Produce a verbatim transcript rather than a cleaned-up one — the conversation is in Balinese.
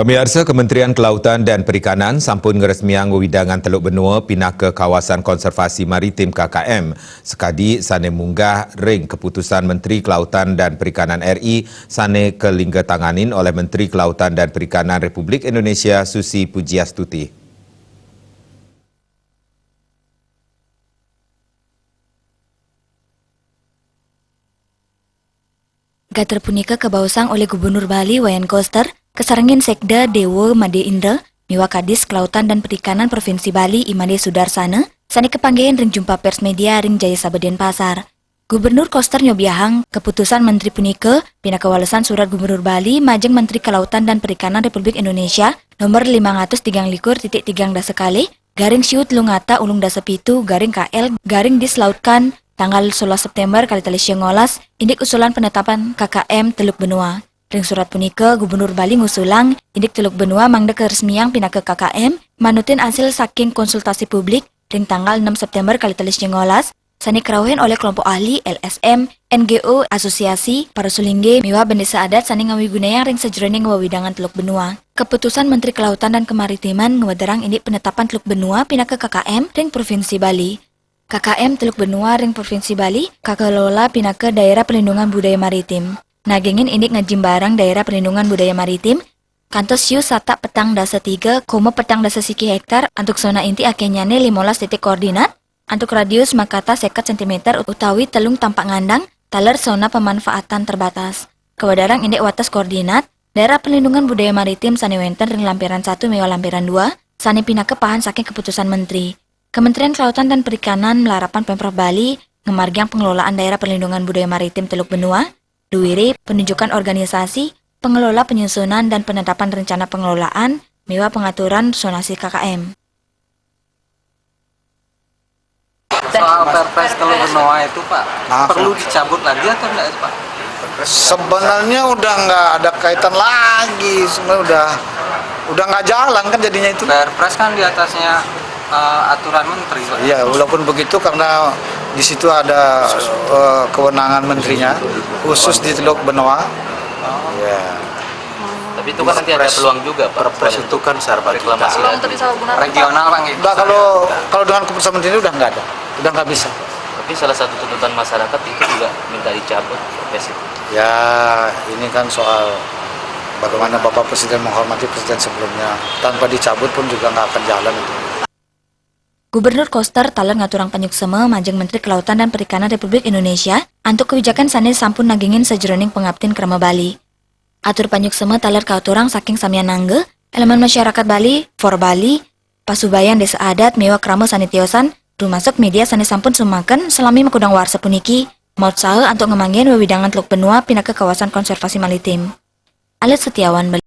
Pamiarsa, Kementerian Kelautan dan Perikanan sampun ngresmiang wewidangan Teluk Benua pinaka Kawasan Konservasi Maritim, K K M, sakadi sane munggah ring Keputusan Menteri Kelautan dan Perikanan R I sane kalingga tanganin oleh Menteri Kelautan dan Perikanan Republik Indonesia, Susi Pujiastuti. Gater punika kabaosang oleh Gubernur Bali, Wayan Koster, kasarengin Sekda Dewa Made Indra, miwah Kadis Kelautan dan Perikanan Provinsi Bali, I Made Sudarsana, sane kapanggihin ring jumpa pers media ring Jaya Sabha Denpasar. Gubernur Koster nyobiahang, keputusan Menteri punika pinaka walesan Surat Gubernur Bali majeng Menteri Kelautan dan Perikanan Republik Indonesia nomor lima ratus tigang likur titik tigang dasa kalih, garing siu telung ata ulung dasa pitu, garing K L, garing Dislautkan, tanggal solas September kalih tali sia ngolas, indik usulan penetapan K K M Teluk Benua. Ring surat punika, Gubernur Bali ngusulang indik Teluk Benua mangda karesmiang pinaka K K M, manutin asil saking konsultasi publik ring tanggal enam September kalih tali sia ngolas, sane karauhin oleh kelompok ahli, L S M, N G O, asosiasi, para sulingge, miwah bendesa adat sane ngawigunayang ring sajeroning wewidangan Teluk Benua. Keputusan Menteri Kelautan dan Kemaritiman ngwedarang indik penetapan Teluk Benua pinaka K K M ring Provinsi Bali. K K M Teluk Benua ring Provinsi Bali kakelola pinaka Daerah Perlindungan Budaya Maritim. Nagingin indik ngajimbarang Daerah Perlindungan Budaya Maritim, kantos siu satak petang dasa tiga koma petang dasa siki hektar antuk sona inti akenyane limolas titik koordinat, antuk radius makata seket sentimeter utawi telung tampak ngandang taler sona pemanfaatan terbatas. Kawedarang indik wates koordinat, Daerah Perlindungan Budaya Maritim sane wenten ring lampiran satu miwah lampiran dua, sane pinaka pahan saking keputusan Menteri. Kementerian Kelautan dan Perikanan malarapan Pemprov Bali ngamargiang pengelolaan Daerah Perlindungan Budaya Maritim Teluk Benua, duwiri penunjukan organisasi, pengelola penyusunan dan penetapan rencana pengelolaan, miwah pengaturan zonasi K K M. Soal Perpres Teluk Benua itu, Pak, nah, perlu dicabut lagi atau enggak, Pak? Sebenarnya udah nggak ada kaitan lagi, sebenarnya udah, udah nggak jalan kan jadinya itu. Perpres kan di atasnya, eh, aturan menteri, Pak. Iya, walaupun begitu karena di situ ada, eh, kewenangan menterinya, khusus di Teluk Benua. Ya. Tapi itu kan nanti ada peluang juga, Pak. Perpres itu kan sarbatika. Reklamasi lagi. Regional, Pak, gitu. Enggak, kalau, kalau dengan keputusan menteri ini udah nggak ada. Udah nggak bisa. Tapi salah satu tuntutan masyarakat itu juga minta dicabut Perpres itu. Ya, ini kan soal bagaimana Bapak Presiden menghormati Presiden sebelumnya. Tanpa dicabut pun juga nggak akan jalan itu. Gubernur Koster taler ngaturang panyuksma majeng Menteri Kelautan dan Perikanan Republik Indonesia antuk kebijakan sane sampun nagingin sajeroning pangaptin krama Bali. Atur panyuksma taler katurang saking samian angga, elemen masyarakat Bali, For Bali, pasubayan desa adat miwah krama sane tiosan, rumasuk media sane sampun sumaken salami makudang warsa puniki, mautsaha antuk ngamanggihin wewidangan Teluk Benua pinaka kawasan konservasi maritim. Alit Setiawan, Bali.